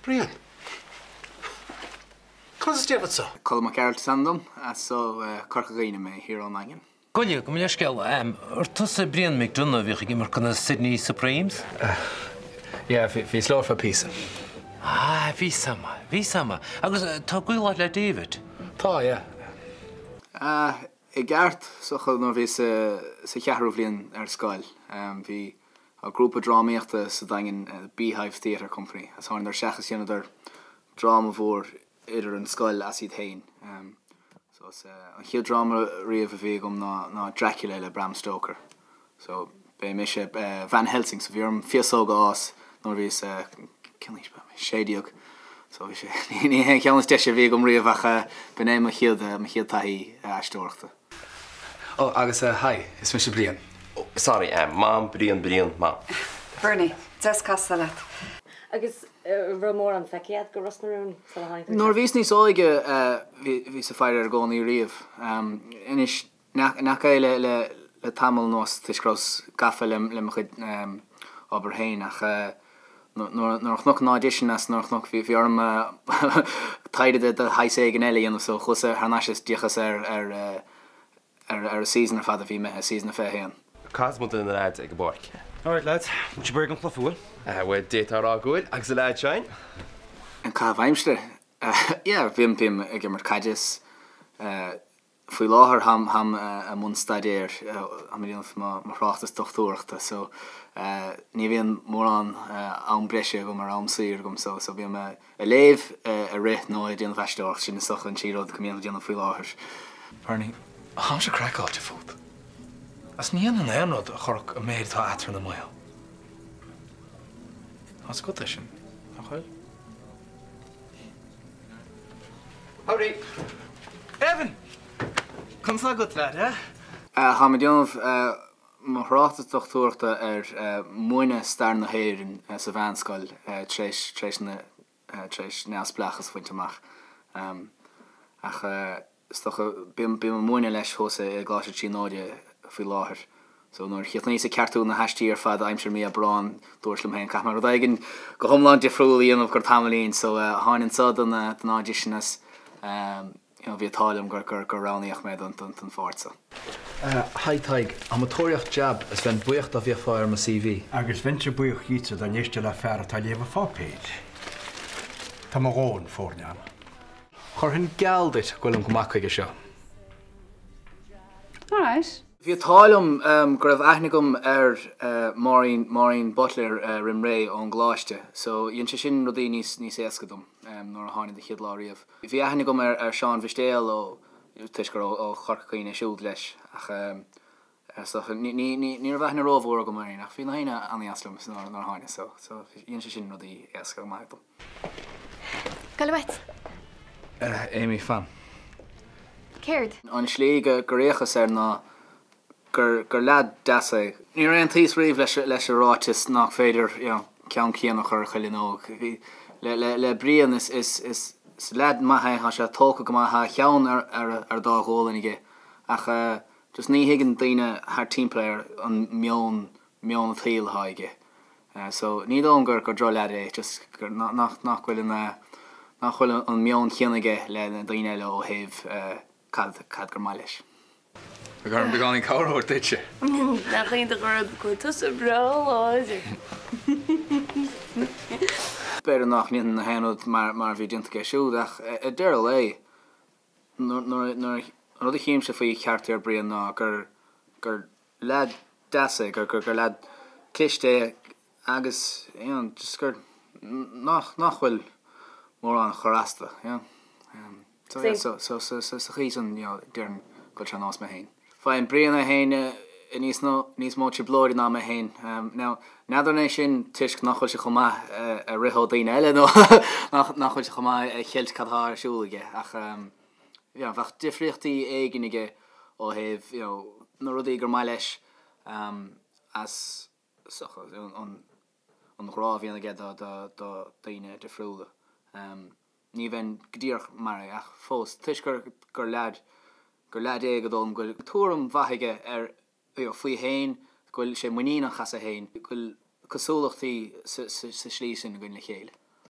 Brian! Conas is déarfadsa? Colm Mac Gearailt is ainm dom, as Corca Dhuibhne mé, thiar ón nDaingean. Gabh mo leithscéal, ar tusa Brian McDonagh a bhíodh ag imirt do na Sydney Supremes? Yeah, bhíos leo ar feadh píosa. Ah, bhí 's a'm, bhí 's a'm. Agus tá gaol agat le David? Tá, yeah. Ah, i gceart, is dócha nuair a bhíos sa cheathrú bhliain ar scoil, bhí grúpa drámaíochta sa Daingean, Beehive Theatre Company, agus tháinadar isteach is dheineadar dráma mhór idir an scoil as iad féin. So is an chéad dráma riamh a bhí agam ná ná Dracula le Bram Stoker. So b'é mise Van Helsing so bhí orm féasóg a fhás nuair a bhíos cén aois ba mé? 16. So bhí sé ní hé an ceann is deise a bhí agam riamh ach b'in é mo chéad mo chéad taithí aisteoireachta. Oh agus hi, is mise Brian. Oh sorry, Mam, Brian, Brian, Mam. Bernie, deas castáil leat. Agus raibh mórán feicthe agat de Ros na Rún sula tháinig tú Nuair a bhíos níos óige bhíos ag faire air i gcónaí riamh. Anois nach é le tamall anuas toisc go rabhas gafa le mo chuid obair féin ach nuair a chonac an audition as nuair a chonac bhí orm taighde de shaghas éigin eile a dhéanamh so chuas thar n-ais is d'fhéachas ar ar ar an season ar fad a bhí imithe, season a 21. Casfaidh muid ar na leaids ag an bpáirc. Alright lads, bhfuil sibh réidh don chluiche, bhfuil? Bhuel, d'fhéadfá a rá go bhfuil, agus a leaids sin? Ag caitheamh aimsire? Yeah, bím, bím ag imirt caide is faoi láthair táim, táim i mbun staidéir, táim ag déanamh mo, mo thráchtas dochtúireachta so ní bhíonn mórán am breise agam ar am saor agam so, so bím Ag léamh, ag rith nó ag déanamh aisteoireacht, sin is dócha an trí rud go mbím ag déanamh faoi láthair. Bernie, Táimse craiceáilte fút. Agus ní dhéanfainn aon rud a chuirfeadh an méid atá eadrainn i mbaol. Tá's agat é sin, nach bhfuil? Howdy! Evan! Conas tá agat, lad, eh? Táim ag déanamh mo thráchtas dochtúireachta ar mhúineadh stair na hÉireann sa mheánscoil tar éis tar éis na tar éis neamhspleáchas a bhaint amach. Ach is dócha bím bím ag múineadh leis thuas i gColáiste Tríonóide faoi láthair. So nuair a chríochnaíos ag ceartú na haistí ar fad aimsir mí Aibreán dúirt liom féin caithfidh mé rud éigin go hiomlán difriúil a dhéanamh go tamaillín so tháinig anso don don audition as You know, bhí an t-ádh liom gur, gur, gur roghnaíodh mé don, don, don pháirt so. Hi Tadhg, táim ag tóraíocht jab is bheinn buíoch dá bhféachfá ar mo CV. Agus bheinnse buíoch dhíotsa dá n-éistfeá le fear atá ag léamh an pháipéir. Tá mo dhóthain foirne ann. Chuirfinn geall duit go bhfuilim go maith chuige seo. Alright. Bhí an t-ádh liom go raibh aithne agam ar Maureen, Maureen Butler roim ré ón gcoláiste so dhein sé sin rudaí níos, níos éasca dom nuair a tháinig an chéad lá riamh. Bhí aithne agam ar Seán Mhistéal ó toisc gur ó Chorca Dhuibhne siúd leis ach is dócha ní ní raibh aithne rómhór agam air ach bhí na haoinne an-dheas liom nuair a tháinig so so dhein sé sin rudaí éasca go maith dom. Gabh uait. Amy, fan. Céard? An slí gur fhéachas air ná gur gur leaid deas é. Níor aontaíos riamh leis leis an ráiteas nach féidir you know ceann críonna a chur ar chailín óg. Bhí le le le Brian is is is is leaid maith é, tá sé tógtha go maith, tá a cheann ar ar ar dá ghualainn aige ach eh just ní thuigeann daoine thart timpeall air an meon meon an tsaoil atá aige. So ní dóigh liom gur gur droch-leaid é just gur nach nach nach bhfuil an eh nach bhfuil an meon céanna aige le na daoine eile ó thaobh eh cad cad gur maith leis. Beidh orm beagáinín cabhair a thabhairt duitse. Nach iontach an rud go bhfuil tusa breá láidir. B'fhéidir nach ndéanfainn na haon rud mar mar a bhí déanta aige siúd ach ag deireadh an lae nuair nuair an rud a chímse faoi charachtar Brian ná gur gur leaid deas é, gur gur gur leaid cliste é agus you know just gur nach nach bhfuil mórán ag cur as dó you know. So yeah so so so so sa chaoi sin you know déarfainn go bhfuil sé ar nós mé féin. Faigheann Brian é féin i níos nó níos mó trioblóide ná mé féin. Now n'fheadar an é sin toisc nach bhfuil sé chomh maith ag rith ó daoine eile nó nach nach bhfuil sé chomh maith ag ceilt cad atá ar siúl aige ach you know bheadh difríochtaí éigin aige ó thaobh you know na rudaí gur maith leis as an ghrá a bhíonn aige do dhaoine difriúla. Ní bheinn go díreach mar é ach fós, toisc gur gur leaid gur leaid é go dóigh liom go bhfuil tuairim mhaith aige ar you know faoi fhéin, go bhfuil sé muiníneach as é fhéin, go bhfuil cosúlachtaí sa slí sin againn le chéile.